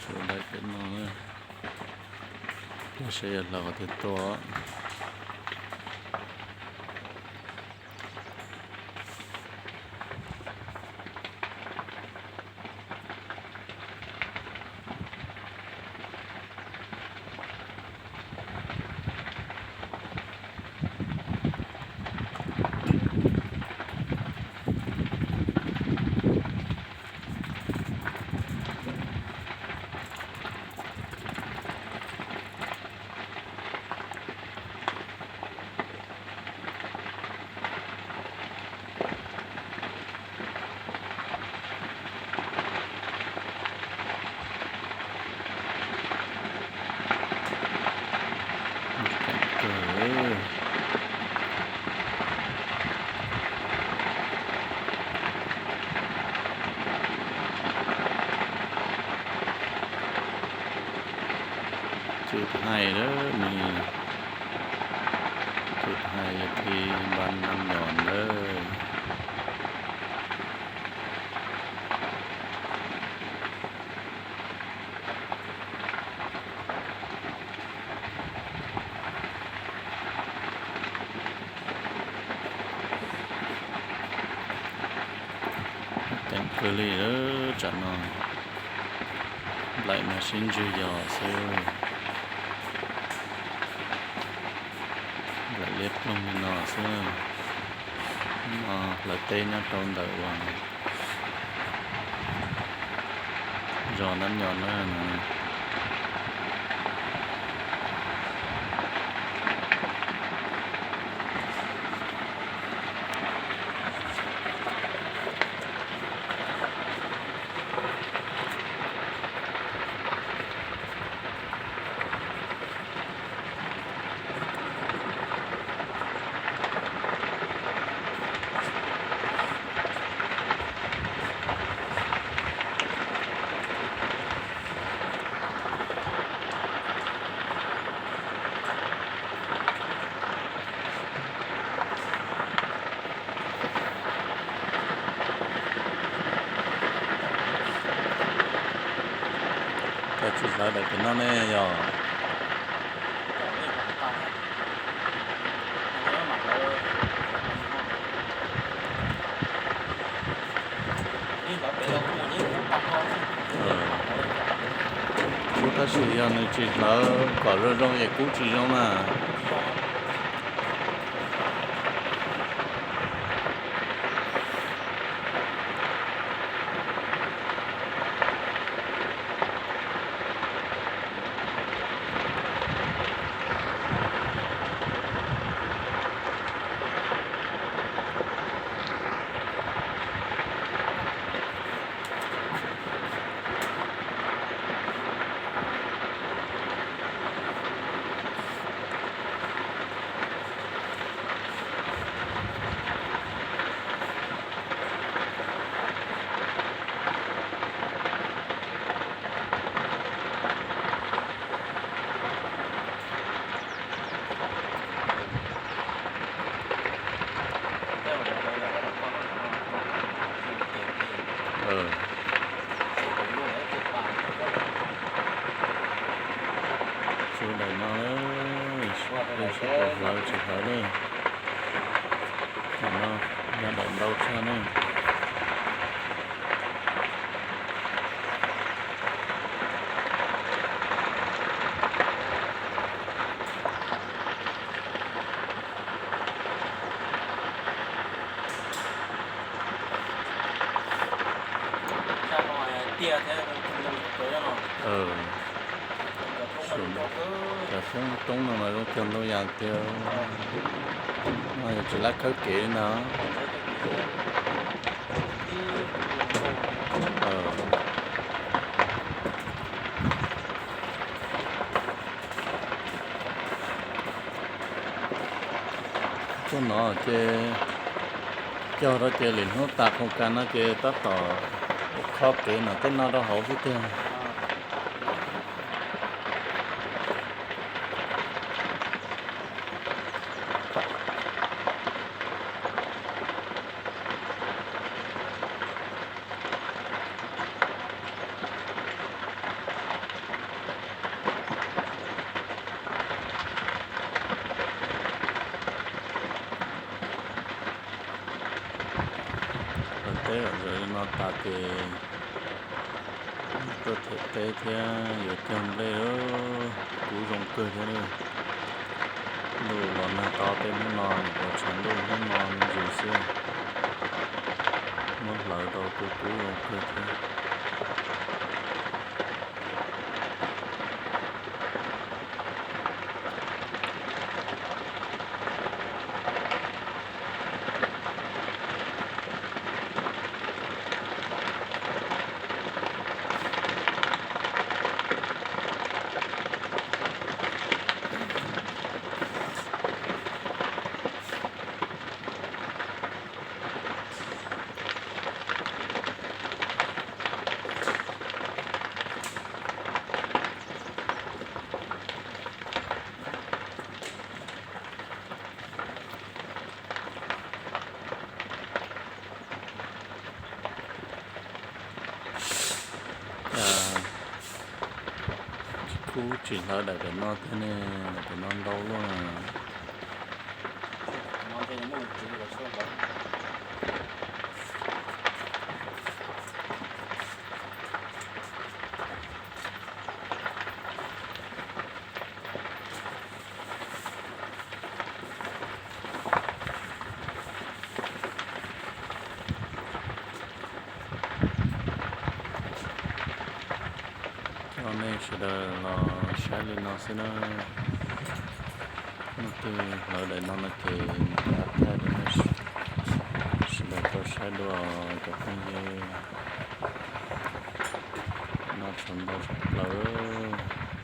Tshuav daim pem no, yog seb yuav hlawv qhov twg tuaj. Tsis hais lawm ne, tsis hais yog thi npa nam nyom lawm. Ceeb kawg li lawm tsam no, nplaim mas sib ntswg yos xwb, nplaim liab ploog li no xwb. No hlawv teb nyob rau ntawm uas zos Nab Nyos na. Koj tsis hlawv daim pem no ne yog? Kub tab sis yog nws tsis hlawv kom zoo zoo es kub tsis zoo na. Tsuav daim no, seb puas hlawv tsis hlawv ne. Daim no yog daim ntau tshaj ne. Cov xyoob roob no mas zoo kawg ntau yam tiag. No yog tsis lab khawb kev li ntag. Tuaj no ces cog rau ces lwm hnub tas qhov kas no ces tab tom Khob kev no tej no rau hauv xwb tiag. Lawv teb zom zaws li no tas ces tuaj them teb thiab yuav cog nplej lawm. Kub zoo kawg thiab. Ntuj los nag to tej hnub no, nyuam qhuav tshav ntuj hnub no me ntsis xwb, muab hlawv tau tu kub zoo kawg thiab. Tsis kub tsis hlawv daim pem no tiag ne, daim pem no ntau luaj. Coj nej sawv daws los saib li no xwb na. Leej twg hlawv daim no no ces nias tab thaij rau nej sawv daws tau saib dua cov phooj ywg. No tshav ntuj tshaj plaws.